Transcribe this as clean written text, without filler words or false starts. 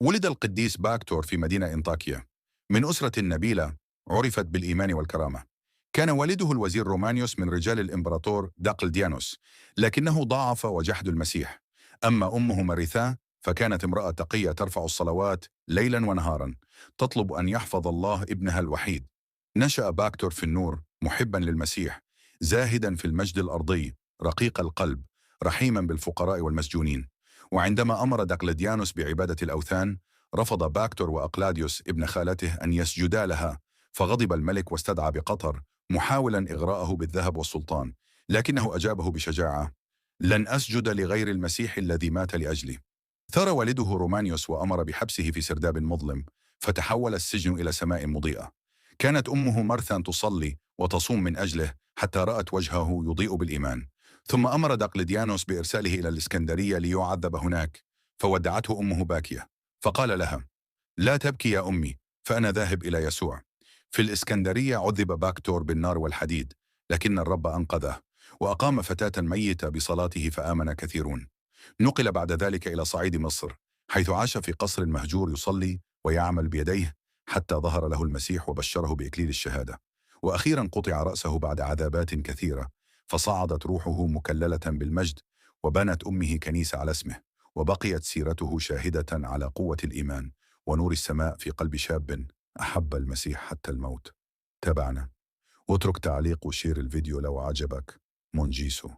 ولد القديس باكتور في مدينة إنطاكيا من أسرة نبيلة عرفت بالإيمان والكرامة. كان والده الوزير رومانيوس من رجال الإمبراطور دقلديانوس، لكنه ضاعف وجحد المسيح. أما أمه مريثاه فكانت امرأة تقية ترفع الصلوات ليلا ونهارا، تطلب أن يحفظ الله ابنها الوحيد. نشأ باكتور في النور محبا للمسيح، زاهدا في المجد الأرضي، رقيق القلب، رحيما بالفقراء والمسجونين. وعندما أمر دقلديانوس بعبادة الأوثان، رفض باكتور وأقلاديوس ابن خالته أن يسجدا لها، فغضب الملك واستدعى بقطر محاولا إغراءه بالذهب والسلطان، لكنه أجابه بشجاعة: لن أسجد لغير المسيح الذي مات لأجلي. ثار والده رومانيوس وأمر بحبسه في سرداب مظلم، فتحول السجن إلى سماء مضيئة. كانت أمه مرثا تصلي وتصوم من أجله حتى رأت وجهه يضيء بالإيمان. ثم أمر دقلديانوس بإرساله إلى الإسكندرية ليعذب هناك، فودعته أمه باكية، فقال لها: لا تبكي يا أمي، فأنا ذاهب إلى يسوع. في الإسكندرية عذب باكتور بالنار والحديد، لكن الرب أنقذه وأقام فتاة ميتة بصلاته فآمن كثيرون. نقل بعد ذلك إلى صعيد مصر، حيث عاش في قصر مهجور يصلي ويعمل بيديه حتى ظهر له المسيح وبشره بإكليل الشهادة. وأخيرا قطع رأسه بعد عذابات كثيرة، فصعدت روحه مكللة بالمجد، وبنت أمه كنيسة على اسمه، وبقيت سيرته شاهدة على قوة الإيمان ونور السماء في قلب شاب أحب المسيح حتى الموت. تابعنا واترك تعليق وشير الفيديو لو عجبك. مونجيسو.